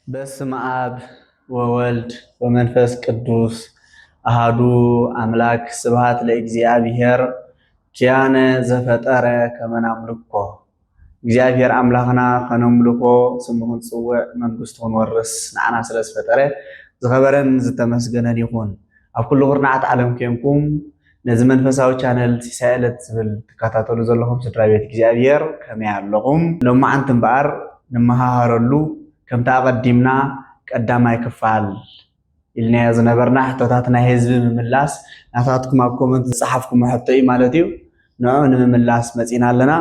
በስመ አብ ወወልድ ወመንፈስ ቅዱስ አሃዱ አምላክ። ስብሐት ለእግዚአብሔር። ኪያነ ዘፈጠረ ከመ ናምልኮ። እግዚኣብሔር ኣምላኽና ከነምልኮ፣ ስሙ ክንጽውዕ፣ መንግስቱ ክንወርስ ንዓና ስለ ዝፈጠረ ዝኸበረን ዝተመስገነን ይኹን። ኣብ ኩሉ ኩርናዓት ዓለም ኬንኩም ነዚ መንፈሳዊ ቻነል ሲሳይ ዕለት ዝብል ትከታተሉ ዘለኹም ስድራ ቤት እግዚኣብሔር ከመይ ኣለኹም? ሎማዓንቲ እምበኣር ንመሃሃረሉ ከምቲ ኣቐዲምና ቀዳማይ ክፋል ኢልናዮ ዝነበርና ሕቶታት ናይ ህዝቢ ምምላስ፣ ናታትኩም ኣብ ኮመንት ዝጸሓፍኩሞ ሕቶ እዩ ማለት እዩ። ንዑ ንምምላስ መጺና ኣለና።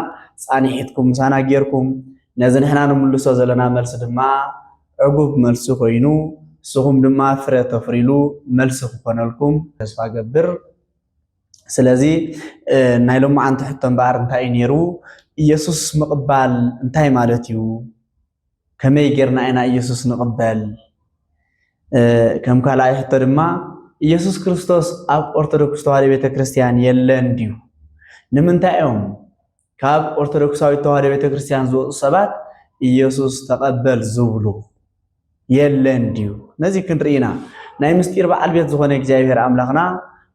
ጻኒሒትኩም ምሳና ጌርኩም ነዚ ንሕና ንምልሶ ዘለና መልሲ ድማ ዕጉብ መልሲ ኮይኑ ንስኹም ድማ ፍረ ተፍሪሉ መልሲ ክኾነልኩም ተስፋ ገብር። ስለዚ ናይ ሎማዓንቲ ሕቶ እምበኣር እንታይ እዩ ነይሩ? ኢየሱስ ምቕባል እንታይ ማለት እዩ? ከመይ ጌርና ኢና ኢየሱስ ንቕበል? ከም ካልኣይ ሕቶ ድማ ኢየሱስ ክርስቶስ ኣብ ኦርቶዶክስ ተዋህዶ ቤተክርስትያን የለን ድዩ? ንምንታይ እዮም ካብ ኦርቶዶክሳዊት ተዋህዶ ቤተክርስትያን ዝወፁ ሰባት ኢየሱስ ተቐበል ዝብሉ? የለን ድዩ? ነዚ ክንርኢ ኢና። ናይ ምስጢር በዓል ቤት ዝኾነ እግዚኣብሔር ኣምላኽና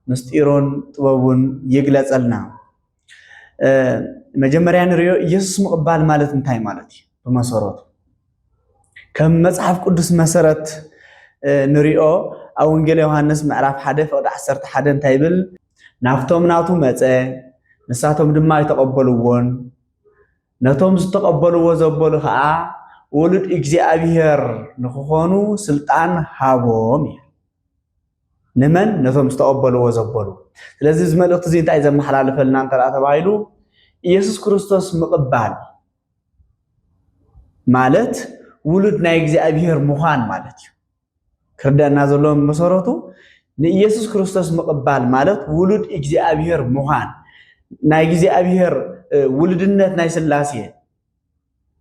ምስጢሩን ጥበቡን ይግለጸልና። መጀመርያ ንሪኦ፣ ኢየሱስ ምቕባል ማለት እንታይ ማለት እዩ? ብመሰረቱ ከም መጽሓፍ ቅዱስ መሰረት ንሪኦ፣ ኣብ ወንጌል ዮሃንስ ምዕራፍ ሓደ ፍቕዲ ዓሰርተ ሓደ እንታይ ይብል? ናብቶም ናቱ መጸ፣ ንሳቶም ድማ ኣይተቐበልዎን። ነቶም ዝተቐበልዎ ዘበሉ ኸዓ ውሉድ እግዚኣብሔር ንክኾኑ ስልጣን ሃቦም እዩ። ንመን? ነቶም ዝተቐበልዎ ዘበሉ። ስለዚ እዚ መልእኽቲ እዚ እንታይ ዘመሓላልፈልና እንተ ተባሂሉ፣ ኢየሱስ ክርስቶስ ምቕባል ማለት ውሉድ ናይ እግዚኣብሔር ምዃን ማለት እዩ። ክርደአና ዘለዎ መሰረቱ ንኢየሱስ ክርስቶስ ምቕባል ማለት ውሉድ እግዚኣብሔር ምዃን፣ ናይ እግዚኣብሔር ውልድነት ናይ ስላሴ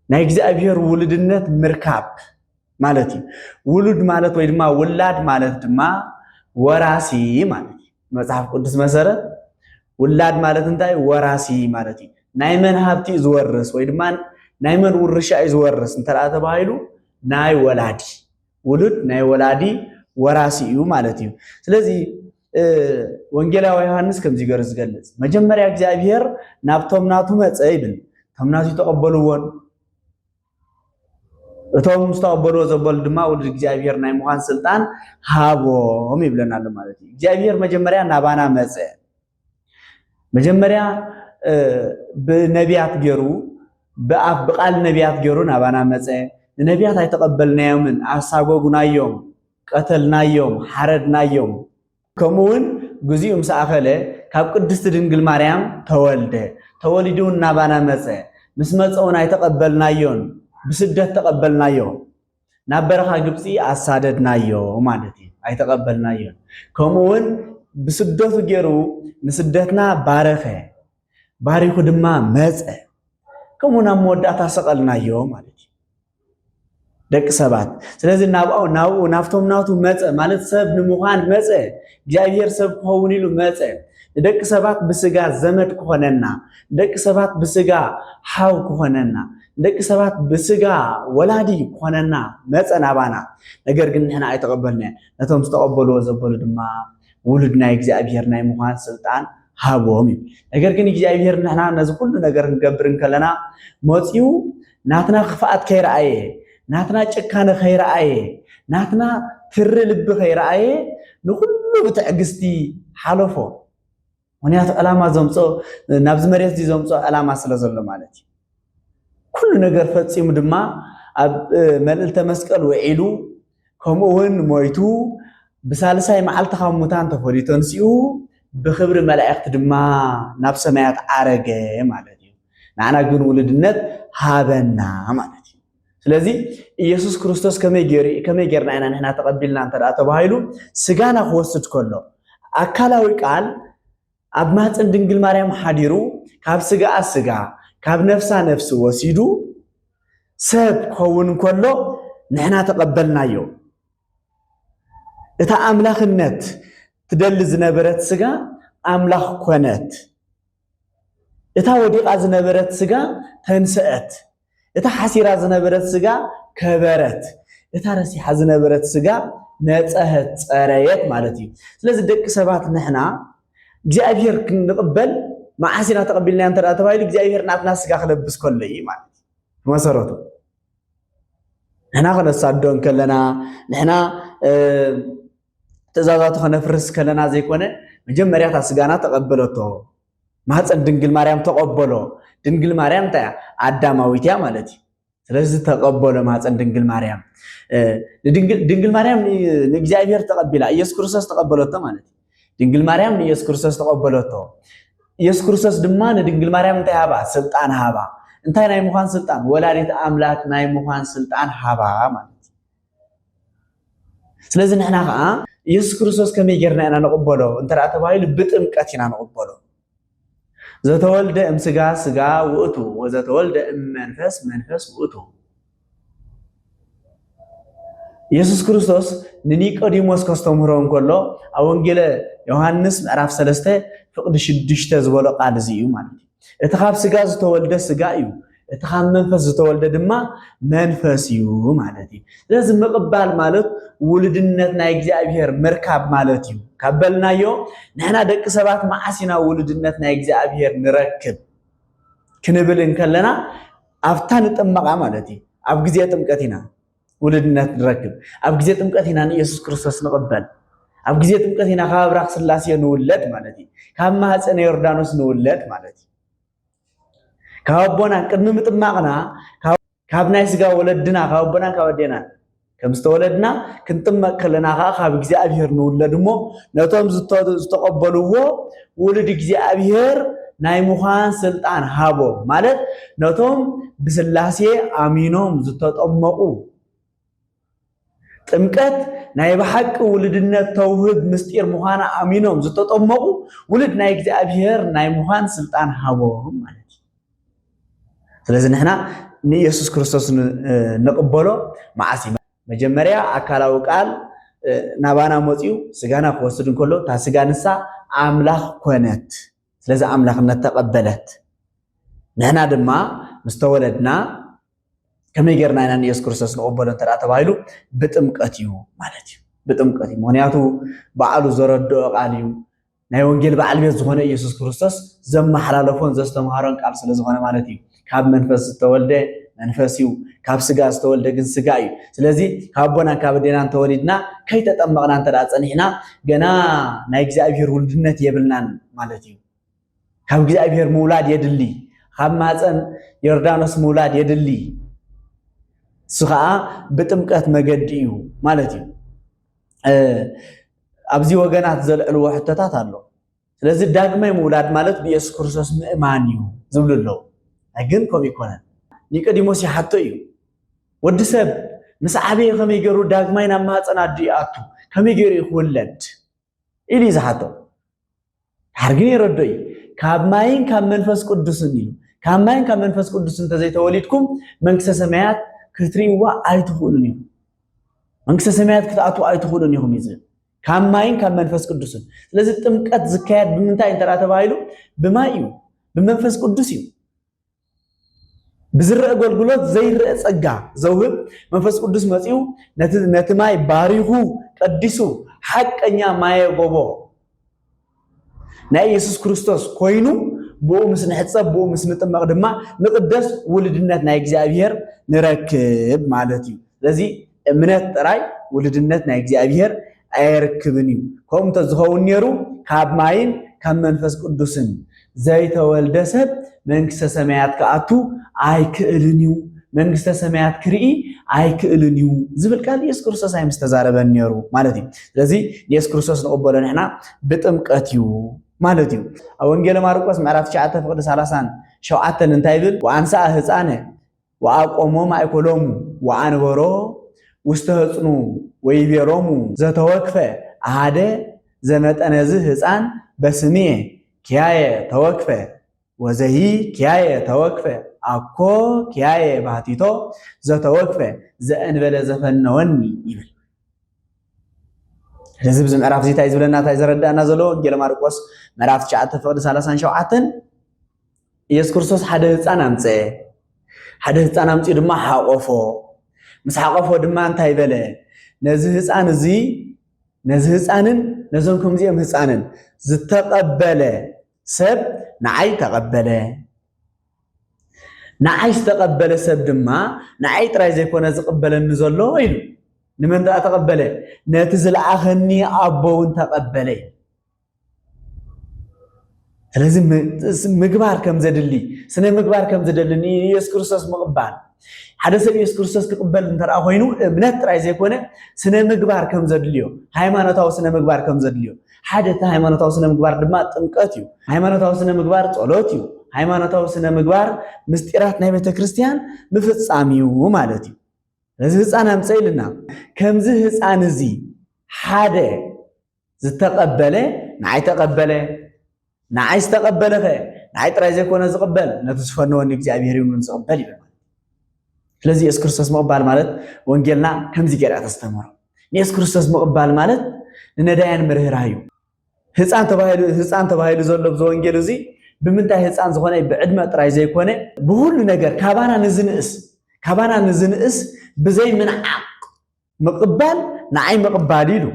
ናይ እግዚኣብሔር ውልድነት ምርካብ ማለት እዩ። ውሉድ ማለት ወይ ድማ ውላድ ማለት ድማ ወራሲ ማለት እዩ። መጽሓፍ ቅዱስ መሰረት ውላድ ማለት እንታይ? ወራሲ ማለት እዩ። ናይ መን ሃብቲ እዩ ዝወርስ ወይ ድማ ናይ መን ውርሻ እዩ ዝወርስ እንተ ተባሂሉ ናይ ወላዲ። ውሉድ ናይ ወላዲ ወራሲ እዩ ማለት እዩ። ስለዚ ወንጌላዊ ዮሃንስ ከምዚ ገይሩ ዝገልጽ፣ መጀመርያ እግዚኣብሔር ናብቶም ናቱ መጸ ይብል፣ እቶም ናቱ ተቐበልዎን እቶም ዝተቐበልዎ ዘበሉ ድማ ውሉድ እግዚኣብሔር ናይ ምዃን ስልጣን ሃቦም ይብለና ኣሎ ማለት እዩ። እግዚኣብሔር መጀመርያ ናባና መጸ። መጀመርያ ብነቢያት ገይሩ ብኣፍ ብቃል ነቢያት ገይሩ ናባና መጸ። ንነቢያት ኣይተቐበልናዮምን፣ ኣሳጎጉናዮም፣ ቀተልናዮም፣ ሓረድናዮም። ከምኡ እውን ግዚኡ ምስ ኣኸለ ካብ ቅድስቲ ድንግል ማርያም ተወልደ። ተወሊዱ እውን ናባና መጸ። ምስ መጸ እውን ኣይተቐበልናዮን፣ ብስደት ተቐበልናዮ። ናብ በረኻ ግብፂ ኣሳደድናዮ ማለት እዩ። ኣይተቐበልናዮን። ከምኡ እውን ብስደቱ ገይሩ ንስደትና ባረኸ። ባሪኹ ድማ መጸ። ከምኡ ናብ መወዳእታ ሰቐልናዮ ማለት እዩ። ደቂ ሰባት። ስለዚ ናብኡ ናብኡ ናብቶም ናቱ መጸ ማለት ሰብ ንምዃን መጸ። እግዚኣብሔር ሰብ ክኸውን ኢሉ መጸ። ንደቂ ሰባት ብስጋ ዘመድ ክኾነና፣ ንደቂ ሰባት ብስጋ ሓው ክኾነና፣ ንደቂ ሰባት ብስጋ ወላዲ ክኾነና መጸ ናባና። ነገር ግን ንሕና ኣይተቐበልናዮ። ነቶም ዝተቐበልዎ ዘበሉ ድማ ውሉድ ናይ እግዚኣብሔር ናይ ምዃን ስልጣን ሃቦም እዩ። ነገር ግን እግዚኣብሔር ንሕና ነዚ ኩሉ ነገር ክንገብር እንከለና መጺኡ ናትና ክፍኣት ከይረኣየ፣ ናትና ጭካነ ከይረኣየ፣ ናትና ትሪ ልቢ ከይረኣየ ንኩሉ ብትዕግስቲ ሓለፎ። ምክንያቱ ዕላማ ዘምጾ ናብዚ መሬት እዚ ዘምጾ ዕላማ ስለ ዘሎ ማለት እዩ። ኩሉ ነገር ፈጺሙ ድማ ኣብ መልእልተ መስቀል ውዒሉ ከምኡ እውን ሞይቱ ብሳልሳይ መዓልቲ ካብ ሙታን ተፈልዩ ተንሲኡ ብክብሪ መላእክቲ ድማ ናብ ሰማያት ዓረገ ማለት እዩ። ንዓና ግን ውልድነት ሃበና ማለት እዩ። ስለዚ ኢየሱስ ክርስቶስ ከመይ ገይሩ ከመይ ጌርና ኢና ንሕና ተቐቢልና እንተ ደኣ ተባሂሉ ስጋና ክወስድ ከሎ ኣካላዊ ቃል ኣብ ማህፀን ድንግል ማርያም ሓዲሩ ካብ ስጋኣ ስጋ ካብ ነፍሳ ነፍሲ ወሲዱ ሰብ ክኸውን እንከሎ ንሕና ተቐበልናዮ። እታ ኣምላኽነት ትደሊ ዝነበረት ስጋ ኣምላኽ ኮነት። እታ ወዲቓ ዝነበረት ስጋ ተንስአት። እታ ሓሲራ ዝነበረት ስጋ ከበረት። እታ ረሲሓ ዝነበረት ስጋ ነፀሀት፣ ፀረየት ማለት እዩ። ስለዚ ደቂ ሰባት ንሕና እግዚኣብሔር ክንቕበል መዓስ ኢና ተቐቢልና እንተ ተባሂሉ፣ እግዚኣብሔር ናትና ስጋ ክለብስ ከሎ እዩ ማለት እዩ። ብመሰረቱ ንሕና ከነሳዶ እንከለና፣ ንሕና ትእዛዛቱ ከነፍርስ ከለና ዘይኮነ፣ መጀመርያ እታ ስጋና ተቐበለቶ። ማህፀን ድንግል ማርያም ተቐበሎ። ድንግል ማርያም እንታይ እያ? ኣዳማዊት እያ ማለት እዩ። ስለዚ ተቐበሎ ማህፀን ድንግል ማርያም። ድንግል ማርያም ንእግዚኣብሔር ተቐቢላ፣ ኢየሱስ ክርስቶስ ተቐበለቶ ማለት እዩ። ድንግል ማርያም ንኢየሱስ ክርስቶስ ተቐበለቶ። ኢየሱስ ክርስቶስ ድማ ንድንግል ማርያም እንታይ ሃባ? ስልጣን ሃባ። እንታይ ናይ ምዃን ስልጣን? ወላዲት ኣምላክ ናይ ምዃን ስልጣን ሃባ ማለት እዩ። ስለዚ ንሕና ከዓ ኢየሱስ ክርስቶስ ከመይ ጌርና ኢና ንቕበሎ እንተ ተባሂሉ፣ ብጥምቀት ኢና ንቕበሎ። ዘተወልደ እም ስጋ ስጋ ውእቱ ወዘተወልደ እም መንፈስ መንፈስ ውእቱ። ኢየሱስ ክርስቶስ ንኒቆዲሞስ ከስተምህሮ እንከሎ፣ ኣብ ወንጌለ ዮሃንስ ምዕራፍ ሰለስተ ፍቕዲ ሽዱሽተ ዝበሎ ቃል እዚ እዩ ማለት እዩ። እቲ ካብ ስጋ ዝተወልደ ስጋ እዩ፣ እቲ ካብ መንፈስ ዝተወልደ ድማ መንፈስ እዩ ማለት እዩ። ስለዚ ምቕባል ማለት ውልድነት ናይ እግዚኣብሔር ምርካብ ማለት እዩ። ካብ በልናዮ፣ ንሕና ደቂ ሰባት መዓስ ኢና ውልድነት ናይ እግዚኣብሔር ንረክብ ክንብል እንከለና፣ ኣብታ ንጥመቓ ማለት እዩ። ኣብ ግዜ ጥምቀት ኢና ውልድነት ንረክብ። ኣብ ግዜ ጥምቀት ኢና ንኢየሱስ ክርስቶስ ንቕበል። ኣብ ግዜ ጥምቀት ኢና ካብ ኣብራኽ ስላሴ ንውለድ ማለት እዩ። ካብ ማህፀነ ዮርዳኖስ ንውለድ ማለት እዩ። ካብ ኣቦና ቅድሚ ምጥማቕና፣ ካብ ናይ ስጋ ወለድና፣ ካብ ኣቦናን ካብ ኣዴናን ከም ዝተወለድና፣ ክንጥመቕ ከለና ከዓ ካብ እግዚኣብሔር ንውለድ እሞ፣ ነቶም ዝተቐበልዎ ውሉድ እግዚኣብሔር ናይ ምዃን ስልጣን ሃቦም። ማለት ነቶም ብስላሴ ኣሚኖም ዝተጠመቑ፣ ጥምቀት ናይ ብሓቂ ውልድነት ተውህብ ምስጢር ምዃና ኣሚኖም ዝተጠመቑ ውሉድ ናይ እግዚኣብሔር ናይ ምዃን ስልጣን ሃቦም ማለት እዩ። ስለዚ ንሕና ንኢየሱስ ክርስቶስ ንቕበሎ መዓስ እዩ? መጀመርያ ኣካላዊ ቃል ናባና መፂኡ ስጋና ክወስድ እንከሎ፣ እታ ስጋ ንሳ ኣምላኽ ኮነት። ስለዚ ኣምላኽነት ተቐበለት። ንሕና ድማ ምስ ተወለድና ከመይ ጌርና ኢና ንኢየሱስ ክርስቶስ ንቕበሎ እንተ ተባሂሉ፣ ብጥምቀት እዩ ማለት እዩ። ብጥምቀት እዩ። ምኽንያቱ በዓሉ ዘረድኦ ቃል እዩ። ናይ ወንጌል በዓል ቤት ዝኾነ ኢየሱስ ክርስቶስ ዘመሓላለፎን ዘስተምሃሮን ቃል ስለ ዝኾነ ማለት እዩ። ካብ መንፈስ ዝተወልደ መንፈስ እዩ፣ ካብ ስጋ ዝተወልደ ግን ስጋ እዩ። ስለዚ ካብ ኣቦናን ካብ ኣዴናን ተወሊድና ከይተጠመቕና እንተ ደኣ ጸኒሕና፣ ገና ናይ እግዚኣብሔር ውልድነት የብልናን ማለት እዩ። ካብ እግዚኣብሔር ምውላድ የድሊ፣ ካብ ማፀን ዮርዳኖስ ምውላድ የድሊ። እሱ ኸዓ ብጥምቀት መገዲ እዩ ማለት እዩ። ኣብዚ ወገናት ዘልዕልዎ ሕቶታት ኣሎ። ስለዚ ዳግማይ ምውላድ ማለት ብኢየሱስ ክርስቶስ ምእማን እዩ ዝብሉ ኣለዉ። ግን ከምኡ ይኮነን። ኒቆዲሞስ ይሓቶ እዩ፣ ወዲ ሰብ ምስ ዓበየ ከመይ ገይሩ ዳግማይ ናብ ማህፀን ኣዱ ይኣቱ? ከመይ ገይሩ እዩ ክውለድ? ኢሉ እዩ ዝሓቶ። ድሓር ግን የረዶ እዩ፣ ካብ ማይን ካብ መንፈስ ቅዱስን እዩ። ካብ ማይን ካብ መንፈስ ቅዱስ እንተዘይተወሊድኩም መንግስተ ሰማያት ክትርእይዋ ኣይትኽእሉን እዩ። መንግስተ ሰማያት ክትኣትዉ ኣይትኽእሉን ኢኹም እዩ ዝብል። ካብ ማይን ካብ መንፈስ ቅዱስን። ስለዚ ጥምቀት ዝካየድ ብምንታይ እንተ ተባሂሉ፣ ብማይ እዩ፣ ብመንፈስ ቅዱስ እዩ። ብዝረአ ኣገልግሎት ዘይረአ ጸጋ ዘውህብ መንፈስ ቅዱስ መጺኡ ነቲ ማይ ባሪኹ ቀዲሱ ሓቀኛ ማየ ጎቦ ናይ ኢየሱስ ክርስቶስ ኮይኑ፣ ብኡ ምስ ንሕጸብ፣ ብኡ ምስ ንጥመቕ ድማ ንቕደስ፣ ውልድነት ናይ እግዚኣብሔር ንረክብ ማለት እዩ። ስለዚ እምነት ጥራይ ውልድነት ናይ እግዚኣብሔር ኣየርክብን እዩ። ከምኡ እንተዝኸውን ነይሩ፣ ካብ ማይን ካብ መንፈስ ቅዱስን ዘይተወልደ ሰብ መንግስተ ሰማያት ክኣቱ ኣይክእልን እዩ፣ መንግስተ ሰማያት ክርኢ ኣይክእልን እዩ ዝብል ቃል ኢየሱስ ክርስቶስ ኣይምስተዛረበን ነይሩ ማለት እዩ። ስለዚ ንኢየሱስ ክርስቶስ ንቕበሎ ንሕና ብጥምቀት እዩ ማለት እዩ። ኣብ ወንጌለ ማርቆስ ምዕራፍ ትሽዓተ ፍቕዲ ሰላሳን ሸውዓተን እንታይ ይብል? ወኣንስኣ ህፃነ ወኣቆሞ ማእከሎሙ ወኣንበሮ ውስተ ህፅኑ ወይቤሎሙ ዘተወክፈ ኣሃደ ዘመጠነዝ ህፃን በስምየ ኪያየ ተወክፈ ወዘሂ ኪያየ ተወክፈ ኣኮ ኪያየ ባህቲቶ ዘተወክፈ ዘእንበለ ዘፈነወኒ ይብል። ስለዚ ብዚ ምዕራፍ እዚ እንታይ ዝብለና፣ እንታይ ዘረዳእና ዘሎ? ወንጌለ ማርቆስ ምዕራፍ ትሽዓተ ፍቕዲ ሰላሳን ሸውዓተን ኢየሱስ ክርስቶስ ሓደ ህፃን ኣምፀአ። ሓደ ህፃን ኣምፂኡ ድማ ሓቆፎ። ምስ ሓቆፎ ድማ እንታይ በለ? ነዚ ህፃን እዚ ነዚ ህፃንን ነዞም ከምዚኦም ህፃንን ዝተቐበለ ሰብ ንዓይ ተቐበለ። ንዓይ ዝተቐበለ ሰብ ድማ ንዓይ ጥራይ ዘይኮነ ዝቕበለኒ ዘሎ ኢሉ። ንመን ደኣ ተቐበለ? ነቲ ዝለኣኸኒ ኣቦ እውን ተቐበለ እዩ። ስለዚ ምግባር ከም ዘድሊ፣ ስነ ምግባር ከም ዘደሊ ንኢየሱስ ክርስቶስ ምቕባል፣ ሓደ ሰብ ኢየሱስ ክርስቶስ ክቕበል እንተ ኮይኑ እምነት ጥራይ ዘይኮነ ስነ ምግባር ከም ዘድልዮ፣ ሃይማኖታዊ ስነ ምግባር ከም ዘድልዮ፣ ሓደ እቲ ሃይማኖታዊ ስነ ምግባር ድማ ጥምቀት እዩ። ሃይማኖታዊ ስነ ምግባር ጸሎት እዩ። ሃይማኖታዊ ስነ ምግባር ምስጢራት ናይ ቤተ ክርስቲያን ምፍጻም እዩ ማለት እዩ። እዚ ህፃን ኣምፀ ኢልና ከምዚ ህፃን እዚ ሓደ ዝተቐበለ ንዓይ ተቐበለ፣ ንዓይ ዝተቐበለ ኸ ንዓይ ጥራይ ዘይኮነ ዝቕበል ነቲ ዝፈነወኒ እግዚኣብሔር እውን ዝቕበል ይብል። ስለዚ የሱስ ክርስቶስ ምቕባል ማለት ወንጌልና ከምዚ ገይራ ተስተምሮ። ንየሱስ ክርስቶስ ምቕባል ማለት ንነዳያን ምርህራህ እዩ። ህፃን ተባሂሉ ህፃን ተባሂሉ ዘሎ ብዚ ወንጌል እዚ ብምንታይ ህፃን ዝኾነ ብዕድመ ጥራይ ዘይኮነ ብሁሉ ነገር ካባና ንዝንእስ ካባና ንዝንእስ ብዘይ ምንዓቕ ምቕባል ንዓይ ምቕባል ኢሉ።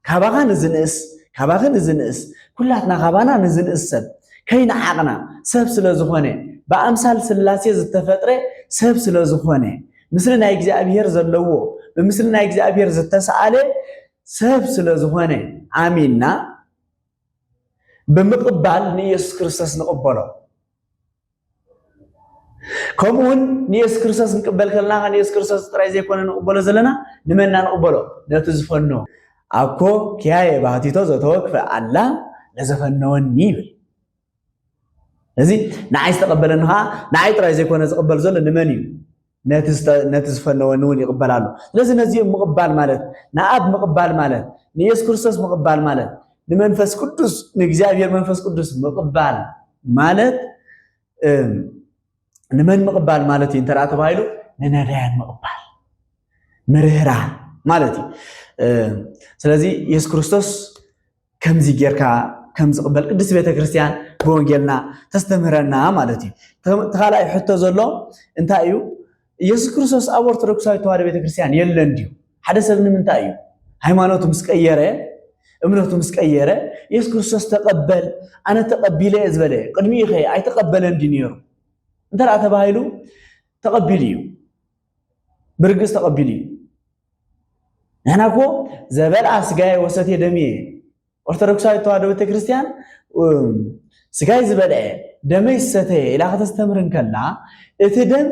ካባኻ ንዝንእስ ካባኺ ንዝንእስ ኩላትና ካባና ንዝንእስ ሰብ ከይነዓቕና ሰብ ስለ ዝኾነ ብኣምሳል ስላሴ ዝተፈጥረ ሰብ ስለ ዝኾነ ምስሊ ናይ እግዚኣብሔር ዘለዎ ብምስሊ ናይ እግዚኣብሔር ዝተሰኣለ ሰብ ስለ ዝኾነ ኣሚንና ብምቕባል ንኢየሱስ ክርስቶስ ንቕበሎ። ከምኡ እውን ንኢየሱስ ክርስቶስ ንቅበል ከለና ንኢየሱስ ክርስቶስ ጥራይ ዘይኮነ ንቕበሎ ዘለና ንመና ንቕበሎ ነቲ ዝፈኖ ኣኮ ኪያየ ባህቲቶ ዘተወክፈ ኣላ ለዘፈነወኒ ይብል። እዚ ንዓይ ዝተቐበለኒ ከዓ ንዓይ ጥራይ ዘይኮነ ዝቕበል ዘሎ ንመን እዩ? ነቲ ዝፈነወኒ እውን ይቕበል ኣሎ። ስለዚ ነዚኦም ምቕባል ማለት ንኣብ ምቕባል ማለት ንየሱስ ክርስቶስ ምቕባል ማለት ንመንፈስ ቅዱስ ንእግዚኣብሔር መንፈስ ቅዱስ ምቕባል ማለት ንመን ምቕባል ማለት እዩ እንተ ተባሂሉ ንነዳያን ምቕባል ምርህራ ማለት እዩ። ስለዚ የሱስ ክርስቶስ ከምዚ ጌርካ ከም ዝቕበል ቅድስቲ ቤተክርስትያን ብወንጌልና ተስተምህረና ማለት እዩ። እቲ ካልኣይ ሕቶ ዘሎ እንታይ እዩ? ኢየሱስ ክርስቶስ ኣብ ኦርቶዶክሳዊት ተዋህዶ ቤተክርስትያን የለን ድዩ? ሓደ ሰብ ንምንታይ እዩ ሃይማኖቱ ምስ ቀየረ እምነቱ ምስ ቀየረ ኢየሱስ ክርስቶስ ተቐበል ኣነ ተቐቢለ እየ ዝበለ ቅድሚኡ ኸ ኣይተቐበለን ድዩ ነይሩ? እንተ ተባሂሉ ተቐቢሉ እዩ። ብርግጽ ተቐቢሉ እዩ። ንሕና እኮ ዘበልዓ ስጋየ ወሰትየ ደምየ ኦርቶዶክሳዊት ተዋህዶ ቤተክርስትያን ስጋይ ዝበልዐ ደመይ ዝሰተየ ኢላ ከተስተምህር እንከላ እቲ ደም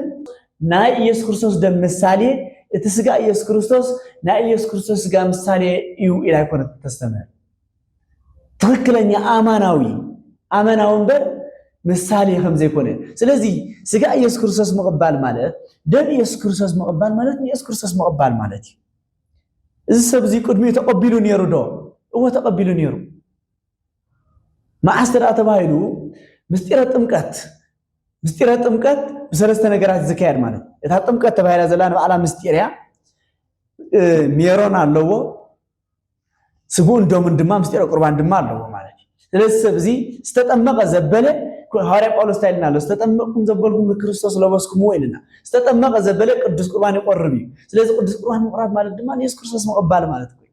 ናይ ኢየሱስ ክርስቶስ ደም ምሳሌ እቲ ስጋ ኢየሱስ ክርስቶስ ናይ ኢየሱስ ክርስቶስ ስጋ ምሳሌ እዩ ኢላ ኣይኮነት ተስተምህር። ትኽክለኛ ኣማናዊ ኣመናዊ እምበር ምሳሌ ከም ዘይኮነ። ስለዚ ስጋ ኢየሱስ ክርስቶስ ምቕባል ማለት ደም ኢየሱስ ክርስቶስ ምቕባል ማለት ንኢየሱስ ክርስቶስ ምቕባል ማለት እዩ። እዚ ሰብ እዚ ቅድሚኡ ተቐቢሉ ነይሩ ዶ? እወ ተቐቢሉ ነይሩ። መዓስ ተደኣ ተባሂሉ ምስጢረ ጥምቀት ምስጢረ ጥምቀት ብሰለስተ ነገራት ዝካየድ ማለት እታ ጥምቀት ተባሂላ ዘላ ንባዕላ ምስጢር እያ። ሜሮን ኣለዎ ስግኡን ደሙን ድማ ምስጢረ ቁርባን ድማ ኣለዎ ማለት እዩ። ስለዚ ሰብ እዚ ዝተጠመቐ ዘበለ ሃዋርያ ጳውሎስ እንታይ ኢልና ኣሎ? ዝተጠመቕኩም ዘበልኩም ንክርስቶስ ለበስኩምዎ ኢልና። ዝተጠመቐ ዘበለ ቅዱስ ቁርባን ይቆርብ እዩ። ስለዚ ቅዱስ ቁርባን ምቕራብ ማለት ድማ ንየሱስ ክርስቶስ ምቕባል ማለት እዩ።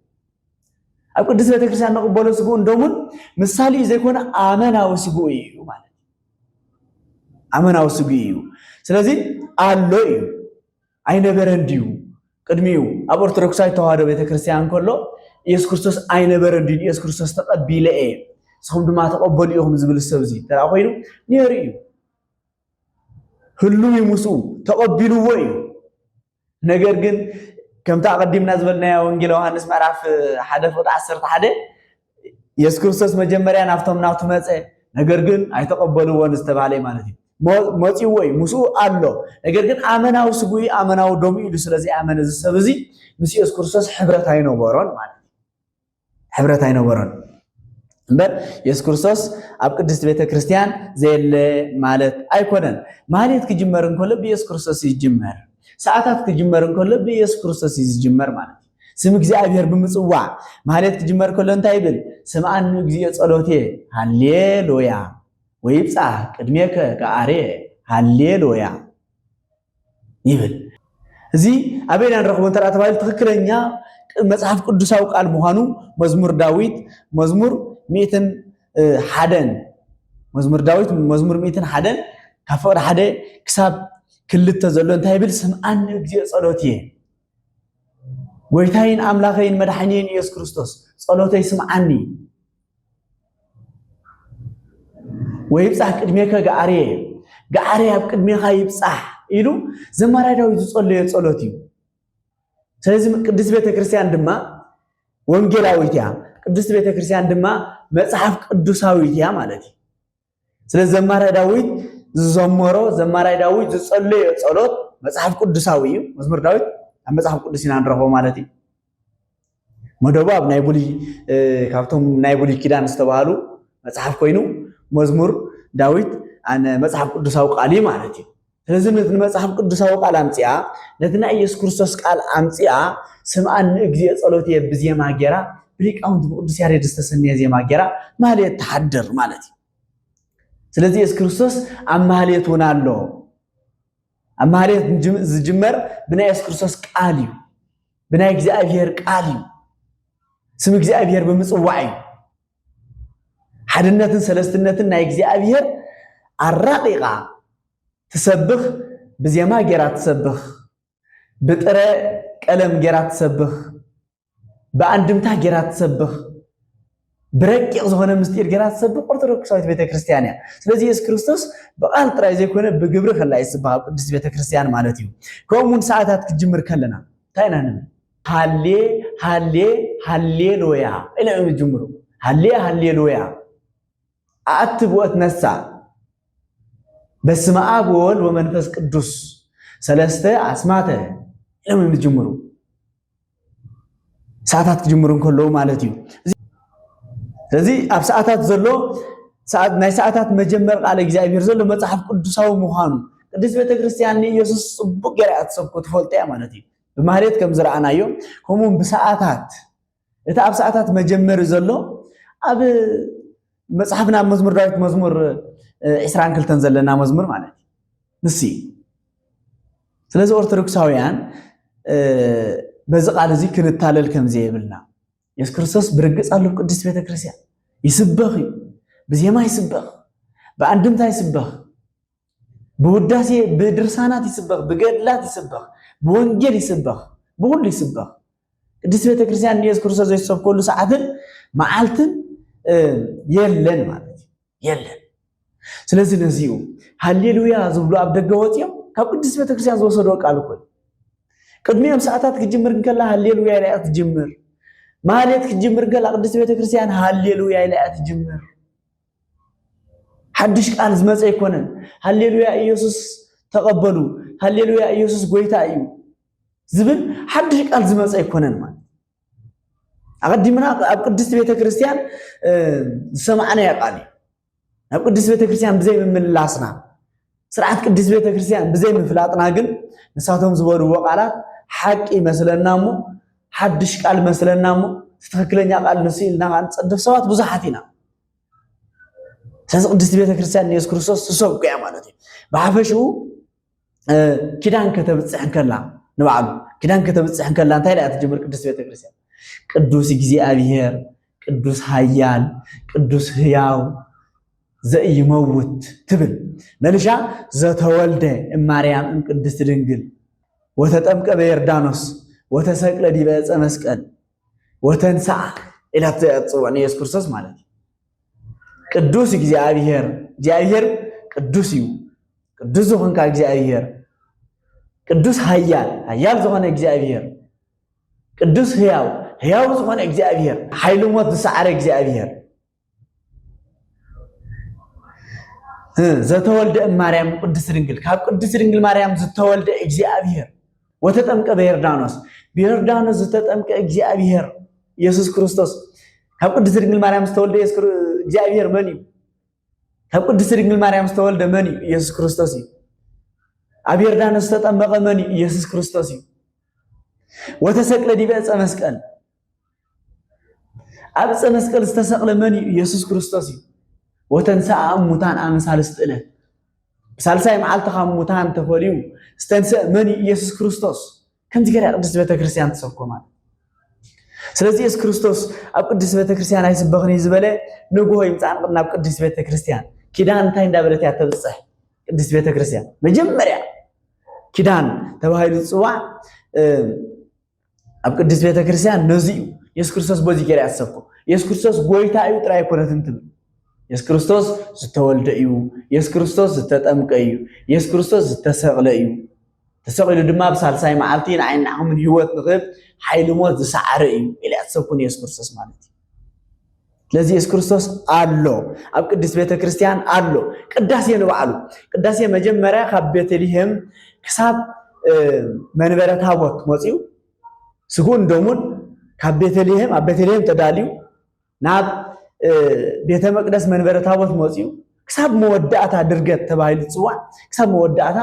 ኣብ ቅዱስ ቤተክርስትያን ንቕበሎ ስግኡን ደሙን ምሳሌ ዘይኮነ ኣመናዊ ስግኡ እዩ ማለት እዩ። ኣመናዊ ስግኡ እዩ። ስለዚ ኣሎ እዩ። ኣይነበረን ድዩ? ቅድሚኡ ኣብ ኦርቶዶክሳዊት ተዋህዶ ቤተክርስትያን ከሎ ኢየሱስ ክርስቶስ ኣይነበረን ድዩ? ኢየሱስ ክርስቶስ ተቐቢለ እየ ንስኹም ድማ ተቐበሉ ኢኹም ዝብል ሰብ እዚ ተራ ኮይኑ ነይሩ እዩ። ህሉው እዩ ምስኡ ተቐቢልዎ እዩ። ነገር ግን ከምቲ ኣቐዲምና ዝበልናዮ ወንጌል ዮሃንስ ምዕራፍ ሓደ ፍቕዲ ዓሰርተ ሓደ ኢየሱስ ክርስቶስ መጀመርያ ናብቶም ናቱ መፀ፣ ነገር ግን ኣይተቐበልዎን ዝተባህለ ማለት እዩ። መፂዎ እዩ፣ ምስኡ ኣሎ። ነገር ግን ኣመናዊ ስጉኡ ኣመናዊ ደሙ ኢሉ ስለ ዘይኣመነ እዚ ሰብ እዚ ምስ ኢየሱስ ክርስቶስ ሕብረት ኣይነበሮን ማለት እዩ። ሕብረት ኣይነበሮን። እምበር ኢየሱስ ክርስቶስ ኣብ ቅድስቲ ቤተ ክርስቲያን ዘየለ ማለት ኣይኮነን። ማህሌት ክጅመር እንከሎ ብኢየሱስ ክርስቶስ ይጅመር። ሰዓታት ክጅመር እንከሎ ብኢየሱስ ክርስቶስ እዩ ዝጅመር ማለት እዩ። ስም እግዚኣብሔር ብምጽዋዕ ማህሌት ክጅመር ከሎ እንታይ ይብል? ስምዓኒ እግዚኣብሔር ጸሎቴ። ሃሌሉያ። ወይብጻሕ ቅድሜከ ገኣሬ። ሃሌሉያ ይብል። እዚ ኣበይና ንረኽቦ እንተ ተባሂሉ ትኽክለኛ መጽሓፍ ቅዱሳዊ ቃል ምዃኑ መዝሙር ዳዊት መዝሙር ሚእትን ሓደን መዝሙር ዳዊት መዝሙር ሚእትን ሓደን ካብ ፍቕዲ ሓደ ክሳብ ክልተ ዘሎ እንታይ ይብል? ስምዓኒ እግዚኣብሔር ጸሎትየ፣ ጎይታይን ኣምላኸይን መድሓኒየን ኢየሱስ ክርስቶስ ጸሎተይ ስምዓኒ። ወይብጻሕ ቅድሜከ ገዓርየ፣ ገዓርየ ኣብ ቅድሜኻ ይብጻሕ ኢሉ ዘማራይ ዳዊት ዝጸለዮ ጸሎት እዩ። ስለዚ ቅድስት ቤተክርስትያን ድማ ወንጌላዊት እያ፣ ቅድስት ቤተክርስትያን ድማ መጽሓፍ ቅዱሳዊት እያ ማለት እዩ። ስለዚ ዘማራይ ዳዊት ዝዘመሮ፣ ዘማራይ ዳዊት ዝጸለዮ ጸሎት መጽሓፍ ቅዱሳዊ እዩ። መዝሙር ዳዊት ኣብ መጽሓፍ ቅዱስ ኢና ንረኽቦ ማለት እዩ። መደቡ ኣብ ናይ ብሉይ ካብቶም ናይ ብሉይ ኪዳን ዝተባሃሉ መጽሓፍ ኮይኑ መዝሙር ዳዊት ኣነ መጽሓፍ ቅዱሳዊ ቃል እዩ ማለት እዩ። ስለዚ ነቲ መጽሓፍ ቅዱሳዊ ቃል ኣምጽኣ ነቲ ናይ ኢየሱስ ክርስቶስ ቃል ኣምጽኣ ስምኣኒ እግዚኣብሔር ጸሎት እየ ብዜማ ገይራ ብሊቃውንቲ ብቅዱስ ያሬድ ዝተሰነየ ዜማ ገይራ ማህሌት ትሓድር ማለት እዩ። ስለዚ ኢየሱስ ክርስቶስ ኣብ ማህሌት እውን ኣሎ። ኣብ ማህሌት ዝጅመር ብናይ የሱስ ክርስቶስ ቃል እዩ፣ ብናይ እግዚኣብሔር ቃል እዩ። ስም እግዚኣብሔር ብምጽዋዕ እዩ። ሓድነትን ሰለስትነትን ናይ እግዚኣብሔር ኣራቂቃ ትሰብኽ፣ ብዜማ ጌራ ትሰብኽ፣ ብጥረ ቀለም ጌራ ትሰብኽ፣ ብኣንድምታ ጌራ ትሰብኽ፣ ብረቂቕ ዝኾነ ምስጢር ጌራ ትሰብኽ ኦርቶዶክሳዊት ቤተክርስትያን እያ። ስለዚ የሱስ ክርስቶስ ብቓል ጥራይ ዘይኮነ ብግብሪ ከላ ይስበኽ ኣብ ቅድስት ቤተክርስትያን ማለት እዩ። ከምኡ እውን ሰዓታት ክትጅምር ከለና እንታይ ኢና ንብል? ሃሌ ሃሌ ሃሌሉያ ኢሎም እዮም ዝጅምሩ። ሃሌ ሃሌሉያ ኣቲ ብወት ነሳ በስመ ኣብ ወወልድ ወመንፈስ ቅዱስ ሰለስተ ኣስማተ ኢሎም እዮም ዝጅምሩ። ሰዓታት ክጅምሩ እንከለዉ ማለት እዩ። ስለዚ ኣብ ሰዓታት ዘሎ ናይ ሰዓታት መጀመር ቃል እግዚኣብሔር ዘሎ መጽሓፍ ቅዱሳዊ ምዃኑ ቅድስት ቤተክርስትያን ንኢየሱስ ጽቡቅ ገይራ እያ ትሰብኮ ትፈልጦ እያ ማለት እዩ። ብማህሌት ከም ዝረኣናዮ ከምኡ ብሰዓታት እቲ ኣብ ሰዓታት መጀመሪ ዘሎ ኣብ መጽሓፍና ኣብ መዝሙር ዳዊት መዝሙር ዕስራን ክልተን ዘለና መዝሙር ማለት እዩ። ንሲ ስለዚ ኦርቶዶክሳውያን በዚ ቃል እዚ ክንታለል ከም ዘየብልና የሱስ ክርስቶስ ብርግጽ ኣሎ ቅድስት ቤተክርስትያን ይስበኽ እዩ። ብዜማ ይስበኽ፣ ብኣንድምታ ይስበኽ፣ ብውዳሴ ብድርሳናት ይስበኽ፣ ብገድላት ይስበኽ፣ ብወንጌል ይስበኽ፣ ብኩሉ ይስበኽ። ቅድስት ቤተክርስትያን ንየሱስ ክርስቶስ ዘይትሰብከሉ ሰዓትን መዓልትን የለን ማለት እዩ። የለን። ስለዚ ነዚኡ ሃሌሉያ ዝብሉ ኣብ ደገ ወፂኦም ካብ ቅድስት ቤተክርስትያን ዝወሰድዎ ቃል እኮ ቅድሚኦም ሰዓታት ክትጅምር እንከላ ሃሌሉያ ኢላ እያ ትጅምር። ማህሌት ክትጅምር እንከላ ቅድስት ቤተክርስትያን ሃሌሉያ ኢላ እያ ትጅምር። ሓድሽ ቃል ዝመፀ ኣይኮነን። ሃሌሉያ ኢየሱስ ተቐበሉ፣ ሃሌሉያ ኢየሱስ ጎይታ እዩ ዝብል ሓድሽ ቃል ዝመፀ ኣይኮነን። ማለት ኣቐዲምና ኣብ ቅድስት ቤተክርስትያን ዝሰማዕናዮ ቃል እዩ። ናብ ቅድስት ቤተክርስትያን ብዘይ ምምላስና ስርዓት ቅድስት ቤተክርስትያን ብዘይ ምፍላጥና ግን ንሳቶም ዝበልዎ ቃላት ሓቂ ይመስለና እሞ ሓድሽ ቃል መስለና እሞ ትክክለኛ ቃል ንሱ ኢልና ንፀድፍ ሰባት ብዙሓት ኢና። ስለዚ ቅድስቲ ቤተክርስትያን ንየሱስ ክርስቶስ ትሰብኩ እያ ማለት እዩ። ብሓፈሽኡ ኪዳን ከተብፅሕ እንከላ ንባዕሉ ኪዳን ከተብፅሕ እንከላ እንታይ ኢላ ትጅምር ቅድስቲ ቤተክርስትያን? ቅዱስ እግዚኣብሔር፣ ቅዱስ ኃያል፣ ቅዱስ ሕያው፣ ዘኢይመውት ትብል። መልሻ ዘተወልደ እማርያም እምቅድስት ድንግል ወተጠምቀ በዮርዳኖስ ወተሰቅለ ዲበ ዕፀ መስቀል ወተንስኣ ኢላ ትፅውዕ ንየሱስ ክርስቶስ ማለት እዩ። ቅዱስ እግዚኣብሔር፣ እግዚኣብሔር ቅዱስ እዩ። ቅዱስ ዝኾንካ እግዚኣብሔር፣ ቅዱስ ኃያል፣ ኃያል ዝኾነ እግዚኣብሔር፣ ቅዱስ ሕያው፣ ሕያው ዝኾነ እግዚኣብሔር፣ ሓይሊ ሞት ዝሰዓረ እግዚኣብሔር፣ ዘተወልደ እማርያም ቅድስት ድንግል፣ ካብ ቅድስት ድንግል ማርያም ዝተወልደ እግዚኣብሔር፣ ወተጠምቀ በዮርዳኖስ፣ ብዮርዳኖስ ዝተጠምቀ እግዚኣብሔር ኢየሱስ ክርስቶስ፣ ካብ ቅድስት ድንግል ማርያም ዝተወልደ እግዚኣብሔር መን እዩ? ካብ ቅድስት ድንግል ማርያም ዝተወልደ መን እዩ? ኢየሱስ ክርስቶስ እዩ። ኣብ ዮርዳኖስ ዝተጠመቐ መን እዩ? ኢየሱስ ክርስቶስ እዩ። ወተሰቅለ ዲበ ዕፀ መስቀል፣ ኣብ ዕፀ መስቀል ዝተሰቕለ መን እዩ? ኢየሱስ ክርስቶስ እዩ። ወተንስኣ እሙታን ኣመ ሳልስቲ ዕለት፣ ብሳልሳይ መዓልቲ ካብ ሙታን ተፈልዩ ዝተንስአ መን እዩ? ኢየሱስ ክርስቶስ። ከምዚ ገይራ ቅድስቲ ቤተክርስትያን ትሰብኮ ማለት። ስለዚ የሱስ ክርስቶስ ኣብ ቅድስቲ ቤተክርስትያን ኣይስበኽን እዩ ዝበለ ንግሆ ይምፃእ ናብ ቅድስቲ ቤተክርስትያን። ኪዳን እንታይ እንዳበለት እያ ተብፅሕ? ቅድስቲ ቤተክርስትያን መጀመርያ ኪዳን ተባሂሉ ዝፅዋዕ ኣብ ቅድስት ቤተክርስትያን ነዚ እዩ። የሱስ ክርስቶስ በዚ ገይራ እያ ትሰብኮ። የሱስ ክርስቶስ ጎይታ እዩ ጥራይ ኣይኮነትን ትብል። የሱስ ክርስቶስ ዝተወልደ እዩ። የሱስ ክርስቶስ ዝተጠምቀ እዩ። የሱስ ክርስቶስ ዝተሰቕለ እዩ። ተሰቒሉ ድማ ብሳልሳይ መዓልቲ ንዓይን ንዓኹምን ህይወት ንኽህብ ሓይሊ ሞት ዝሰዓረ እዩ ኢላ እያ ትሰብኩ ንየሱስ ክርስቶስ ማለት እዩ። ስለዚ የሱስ ክርስቶስ ኣሎ፣ ኣብ ቅድስት ቤተክርስትያን ኣሎ። ቅዳሴ ንባዕሉ ቅዳሴ መጀመርያ ካብ ቤተልሔም ክሳብ መንበረ ታቦት መፂኡ ስግኡን ደሙን ካብ ቤተልሔም ኣብ ቤተልሔም ተዳልዩ ናብ ቤተ መቅደስ መንበረ ታቦት መፂኡ ክሳብ መወዳእታ ድርገት ተባሂሉ ዝፅዋዕ ክሳብ መወዳእታ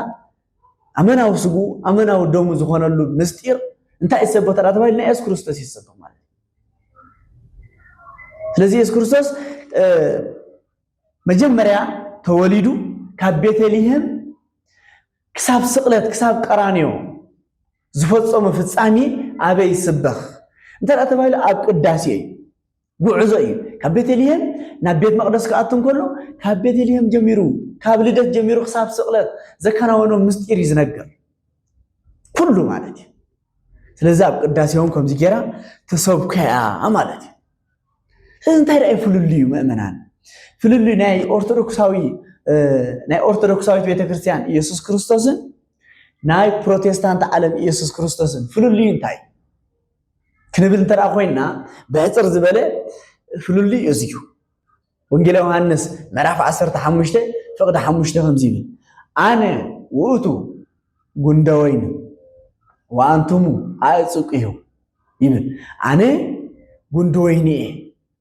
ኣመናዊ ስግኡ ኣመናዊ ደሙ ዝኾነሉ ምስጢር እንታይ ይሰበኽ ተባሂሉ ናይ የሱስ ክርስቶስ ይሰበኽ ማለት እዩ። ስለዚ የሱስ ክርስቶስ መጀመርያ ተወሊዱ ካብ ቤተልሔም ክሳብ ስቕለት ክሳብ ቀራንዮ ዝፈፀሞ ፍፃሜ ኣበይ ይስበኽ እንተ ተባሂሉ ኣብ ቅዳሴ እዩ። ጉዕዞ እዩ። ካብ ቤተልሔም ናብ ቤት መቕደስ ክኣቱ እንከሎ ካብ ቤተልሔም ጀሚሩ ካብ ልደት ጀሚሩ ክሳብ ስቕለት ዘከናወኖ ምስጢር እዩ ዝነገር ኩሉ ማለት እዩ። ስለዚ ኣብ ቅዳሴ እውን ከምዚ ገይራ ተሰብከያ ማለት እዩ። ስለዚ እንታይ ደኣ ፍልልዩ ምእመናን? ፍልልዩ ናይ ኦርቶዶክሳዊ ናይ ኦርቶዶክሳዊት ቤተክርስትያን ኢየሱስ ክርስቶስን ናይ ፕሮቴስታንት ዓለም ኢየሱስ ክርስቶስን ፍልልዩ እንታይ? ክንብል እንተ ኮይና ብሕፅር ዝበለ ፍልልይ እዚ እዩ። ወንጌላ ዮሃንስ ምዕራፍ ዓሰርተ ሓሙሽተ ፍቕዲ ሓሙሽተ ከምዚ ይብል፣ ኣነ ውእቱ ጉንደ ወይን ወኣንቱሙ ኣዕፅቅዩ ይብል። ኣነ ጉንዲ ወይኒ እየ፣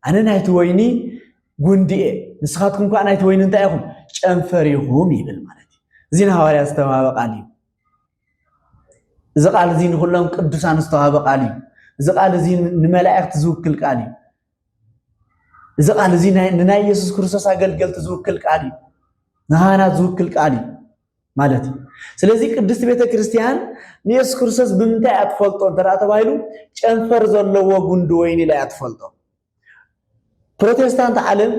ኣነ ናይቲ ወይኒ ጉንዲ እየ፣ ንስኻትኩም ከዓ ናይቲ ወይኒ እንታይ ኢኹም? ጨንፈር ኢኹም ይብል ማለት እዩ። እዚ ንሃዋርያ ዝተዋሃበ ቃል እዩ። እዚ ቃል እዚ ንኩሎም ቅዱሳን ዝተዋሃበ ቃል እዩ። እዚ ቃል እዚ ንመላእክት ዝውክል ቃል እዩ። እዚ ቃል እዚ ንናይ ኢየሱስ ክርስቶስ ኣገልገልቲ ዝውክል ቃል እዩ። ንካህናት ዝውክል ቃል እዩ ማለት እዩ። ስለዚ ቅድስቲ ቤተ ክርስቲያን ንኢየሱስ ክርስቶስ ብምንታይ እያ ትፈልጦ እንተ ተባሂሉ ጨንፈር ዘለዎ ጉንዲ ወይኒ ኢላ እያ ትፈልጦ። ፕሮቴስታንት ዓለም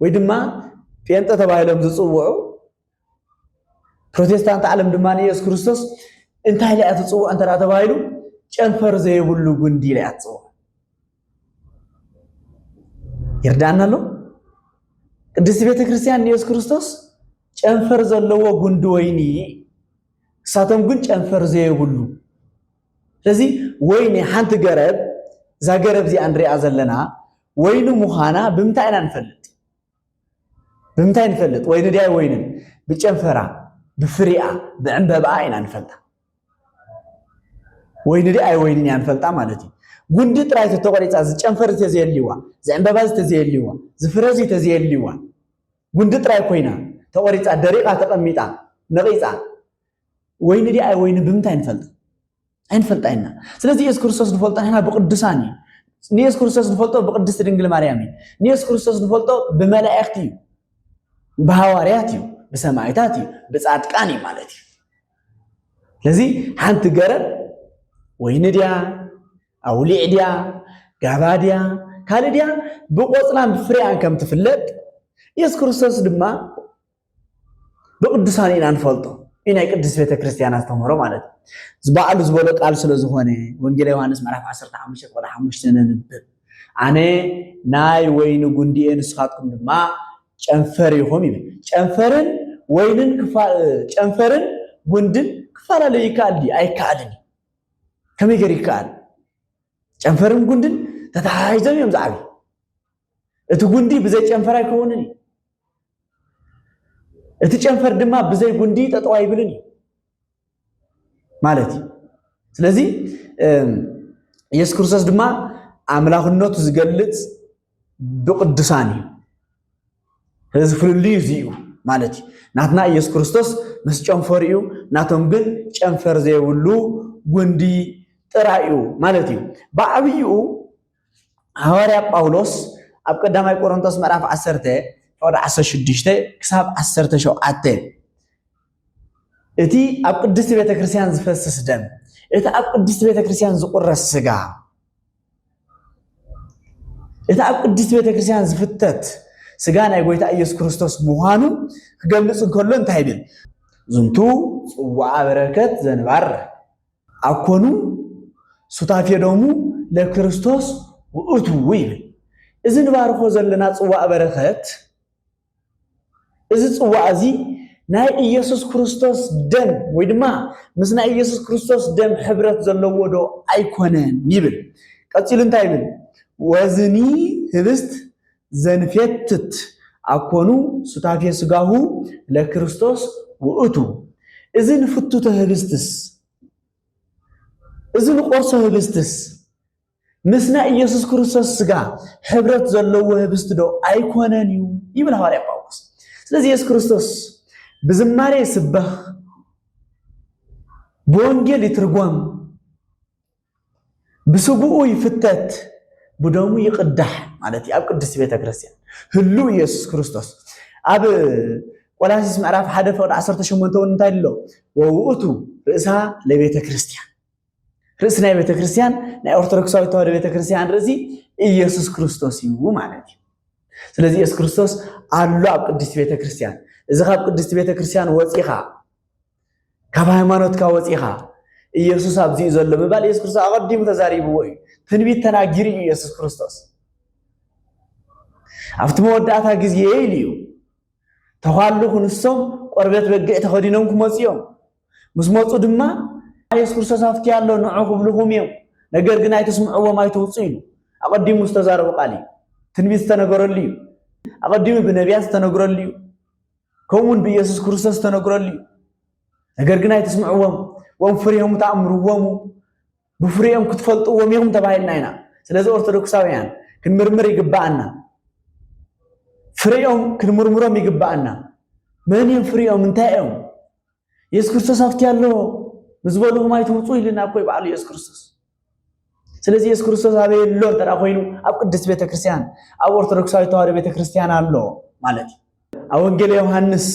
ወይ ድማ ጴንጠ ተባሂሎም ዝፅውዑ ፕሮቴስታንት ዓለም ድማ ንኢየሱስ ክርስቶስ እንታይ ኢላ እያ ትፅውዖ እንተ ተባሂሉ ጨንፈር ዘይብሉ ጉንዲ ኢላ እያ ትፅውዖ። ይርዳእና ኣሎ። ቅድስቲ ቤተ ክርስቲያን ንኢየሱስ ክርስቶስ ጨንፈር ዘለዎ ጉንዲ ወይኒ፣ እሳቶም ግን ጨንፈር ዘይብሉ። ስለዚ ወይኒ ሓንቲ ገረብ፣ እዛ ገረብ እዚኣ ንሪኣ ዘለና ወይኒ ምዃና ብምንታይ ኢና ንፈልጥ? ብምንታይ ንፈልጥ? ወይኒ ድያ ኣይወይንን? ብጨንፈራ፣ ብፍሪኣ፣ ብዕምበባኣ ኢና ንፈልጣ። ወይኒ ድያ ኣይወይንን እያ ንፈልጣ ማለት እዩ። ጉንዲ ጥራይ ተተቆሪፃ፣ ዝጨንፈር ተዘየልዋ፣ ዝዕምበባ ዝተዘየልዋ፣ ዝፍረ ዝተዘየልዋ፣ ጉንዲ ጥራይ ኮይና ተቆሪፃ፣ ደሪቃ፣ ተቀሚጣ፣ ነቂፃ፣ ወይኒ ድያ ኣይወይንን ብምንታይ ንፈልጥ? ኣይንፈልጣ ኢና። ስለዚ ኢየሱስ ክርስቶስ ንፈልጦ ንሕና ብቅዱሳን እዩ። ንኢየሱስ ክርስቶስ ንፈልጦ ብቅድስቲ ድንግል ማርያም እዩ። ንኢየሱስ ክርስቶስ ንፈልጦ ብመላእክቲ እዩ፣ ብሃዋርያት እዩ፣ ብሰማይታት እዩ፣ ብጻድቃን እዩ ማለት እዩ። ስለዚ ሓንቲ ገረብ ወይኒ ድያ፣ ኣውሊዕ ድያ፣ ጋባ ድያ፣ ካልእ ድያ፣ ብቆጽላን ብፍሬኣን ከም ትፍለጥ ኢየሱስ ክርስቶስ ድማ ብቅዱሳን ኢና ንፈልጦ። እዩ ናይ ቅድስት ቤተ ክርስቲያን ኣስተምህሮ ማለት እዩ። ዝበዓሉ ዝበሎ ቃል ስለ ዝኾነ ወንጌል ዮሃንስ ምዕራፍ ዓሰርተ ሓሙሽተ ቁጥሪ ሓሙሽተ ነንብብ። ኣነ ናይ ወይኒ ጉንዲ እየ ንስኻትኩም ድማ ጨንፈር ኢኹም ይብል። ጨንፈርን ወይንን ክፋ- ጨንፈርን ጉንድን ክፈላለዩ ይከኣል ድዩ? ኣይከኣልን እዩ። ከመይ ገይሩ ይከኣል? ጨንፈርን ጉንድን ተተሓሒዞም እዮም ዝዓብዩ። እቲ ጉንዲ ብዘይ ጨንፈር ኣይከውንን እዩ። እቲ ጨንፈር ድማ ብዘይ ጉንዲ ጠጠው ኣይብልን እዩ ማለት እዩ። ስለዚ ኢየሱስ ክርስቶስ ድማ ኣምላኽነቱ ዝገልጽ ብቅዱሳን እዩ። ስለዚ ፍልልዩ እዚ እዩ ማለት እዩ። ናትና ኢየሱስ ክርስቶስ ምስ ጨንፈር እዩ፣ ናቶም ግን ጨንፈር ዘይብሉ ጉንዲ ጥራይ እዩ ማለት እዩ። ብዓብይኡ ሃዋርያ ጳውሎስ ኣብ ቀዳማይ ቆሮንቶስ ምዕራፍ ዓሰርተ ፍቕዲ ዓሰርተ ሽዱሽተ ክሳብ ዓሰርተ ሸውዓተ እቲ ኣብ ቅድስቲ ቤተ ክርስቲያን ዝፈስስ ደም እቲ ኣብ ቅድስቲ ቤተክርስትያን ዝቁረስ ስጋ፣ እቲ ኣብ ቅድስቲ ቤተክርስትያን ዝፍተት ስጋ ናይ ጎይታ ኢየሱስ ክርስቶስ ምዃኑ ክገልጽ እንከሎ እንታይ ይብል? ዝንቱ ጽዋዓ በረከት ዘንባር ኣኮኑ ሱታፌ ደሙ ለክርስቶስ ውእቱ ይብል። እዚ ንባርኮ ዘለና ጽዋዕ በረከት፣ እዚ ጽዋዕ እዚ ናይ ኢየሱስ ክርስቶስ ደም ወይ ድማ ምስ ናይ ኢየሱስ ክርስቶስ ደም ሕብረት ዘለዎ ዶ ኣይኮነን ይብል። ቀጺሉ እንታይ ይብል? ወዝኒ ህብስት ዘንፌትት ኣኮኑ ሱታፌ ስጋሁ ለክርስቶስ ውእቱ። እዚ ንፍቱተ ህብስትስ፣ እዚ ንቆርሶ ህብስትስ ምስ ናይ ኢየሱስ ክርስቶስ ስጋ ሕብረት ዘለዎ ህብስቲ ዶ ኣይኮነን እዩ ይብል ሃዋርያ ጳውሎስ። ስለዚ ኢየሱስ ክርስቶስ ብዝማሬ ይስበኽ፣ ብወንጌል ይትርጎም፣ ብስግኡ ይፍተት፣ ብደሙ ይቕዳሕ ማለት እዩ። ኣብ ቅድስቲ ቤተ ክርስቲያን ህሉ ኢየሱስ ክርስቶስ ኣብ ቆላሲስ ምዕራፍ ሓደ ፍቕዲ ዓሰርተ ሸሞንተ እውን እንታይ ኣሎ? ወውእቱ ርእሳ ለቤተ ክርስቲያን፣ ርእሲ ናይ ቤተ ክርስቲያን፣ ናይ ኦርቶዶክሳዊት ተዋህዶ ቤተ ክርስቲያን ርእሲ ኢየሱስ ክርስቶስ እዩ ማለት እዩ። ስለዚ ኢየሱስ ክርስቶስ ኣሎ ኣብ ቅድስቲ ቤተ ክርስቲያን። እዚ ካብ ቅድስቲ ቤተ ክርስቲያን ወፂኻ፣ ካብ ሃይማኖትካ ወፂኻ፣ ኢየሱስ ኣብዚ እዩ ዘሎ ምባል ኢየሱስ ክርስቶስ ኣቐዲሙ ተዛሪብዎ እዩ። ትንቢት ተናጊሩ እዩ ኢየሱስ ክርስቶስ። ኣብቲ መወዳእታ ግዜ ኢሉ እዩ። ተዃሉ ክንሶም ቆርበት በጊዕ ተኸዲኖም ክመፁ እዮም። ምስ መፁ ድማ ኢየሱስ ክርስቶስ ኣብቲ ኣሎ ንዑ ክብልኹም እዮም፣ ነገር ግን ኣይትስምዕዎም ኣይትውፁ ኢሉ ኣቐዲሙ ዝተዛረቡ ቃል እዩ። ትንቢት ዝተነገረሉ እዩ። ኣቐዲሙ ብነቢያት ዝተነግረሉ እዩ። ከምኡውን ብኢየሱስ ክርስቶስ ዝተነግረሉ እዩ። ነገር ግን ኣይትስምዕዎም፣ ወም ፍሬሆሙ ተኣምርዎሙ፣ ብፍሬኦም ክትፈልጥዎም ኢኹም ተባሂልና ኢና። ስለዚ ኦርቶዶክሳውያን ክንምርምር ይግባኣና። ፍሬኦም ክንምርምሮም ይግባኣና። መን እዮም ፍሬኦም? እንታይ እዮም? ኢየሱስ ክርስቶስ ኣብቲ ኣሎ ምስ በልኹም ኣይትውፁ ኢልና እኮ እዩ በዓሉ ኢየሱስ ክርስቶስ። ስለዚ ኢየሱስ ክርስቶስ ኣበይ ኣሎ እንተ ኮይኑ ኣብ ቅድስቲ ቤተክርስትያን፣ ኣብ ኦርቶዶክሳዊት ተዋህዶ ቤተክርስትያን ኣሎ ማለት እዩ። ኣብ ወንጌል ዮሃንስ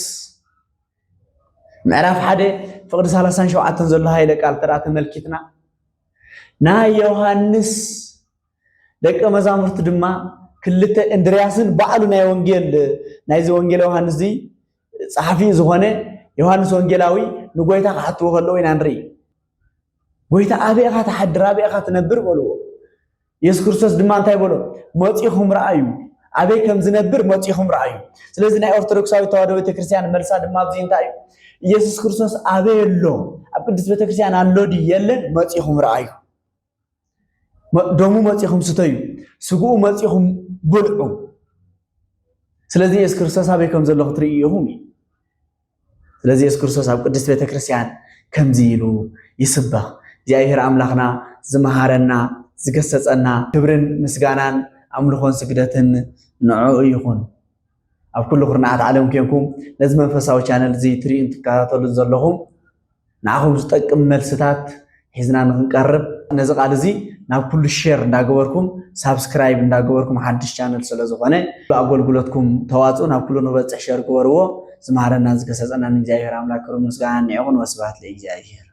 ምዕራፍ ሓደ ፍቕዲ ሰላሳን ሸውዓተን ዘሎ ሃይለ ቃል ተራ ተመልኪትና፣ ናይ ዮሃንስ ደቀ መዛሙርቲ ድማ ክልተ፣ እንድርያስን ባዕሉ ናይ ወንጌል፣ ናይዚ ወንጌል ዮሃንስ እዚ ጸሓፊ ዝኾነ ዮሃንስ ወንጌላዊ ንጎይታ ክሓትዎ ከለዉ ኢና ንርኢ። ጎይታ ኣበይ ኢኻ ትሓድር? ኣበይ ኢኻ ትነብር? በልዎ። ኢየሱስ ክርስቶስ ድማ እንታይ በሎ? መጺኹም ረኣዩ። ኣበይ ከም ዝነብር መጺኹም ረኣዩ። ስለዚ ናይ ኦርቶዶክሳዊት ተዋህዶ ቤተክርስትያን መልሳ ድማ ኣብዚ እንታይ እዩ? ኢየሱስ ክርስቶስ ኣበይ ኣሎ? ኣብ ቅድስት ቤተክርስትያን ኣሎ ድዩ የለን? መጺኹም ረኣዩ። መ-፣ ደሙ መጺኹም ስተዩ፣ ስግኡ መጺኹም ብልዑ። ስለዚ ኢየሱስ ክርስቶስ ኣበይ ከም ዘሎ ክትርእዩ ኢኹም እዩ። ስለዚ ኢየሱስ ክርስቶስ ኣብ ቅድስት ቤተክርስትያን ከምዚ ኢሉ ይስበኽ። እግዚኣብሔር ኣምላኽና ዝመሃረና፣ ዝገሰጸና፣ ክብርን ምስጋናን ኣምልኾን ስግደትን ንዕኡ ይኹን። ኣብ ኩሉ ኩርናዓት ዓለም ኬንኩም ነዚ መንፈሳዊ ቻነል እዚ ትርእዩን ትከታተሉን ዘለኹም ንዓኹም ዝጠቅም መልስታት ሒዝና ንክንቀርብ ነዚ ቃል እዚ ናብ ኩሉ ሼር እንዳገበርኩም ሳብስክራይብ እንዳገበርኩም ሓድሽ ቻነል ስለ ዝኾነ ብኣገልግሎትኩም ተዋፅኡ ናብ ኩሉ ንክበፅሕ ሼር ግበርዎ። ዝመሃረና ዝገሰፀና ንእግዚኣብሔር ኣምላክ ክብሪ ምስጋና ንዕኹን። ወስብሐት ለእግዚኣብሔር።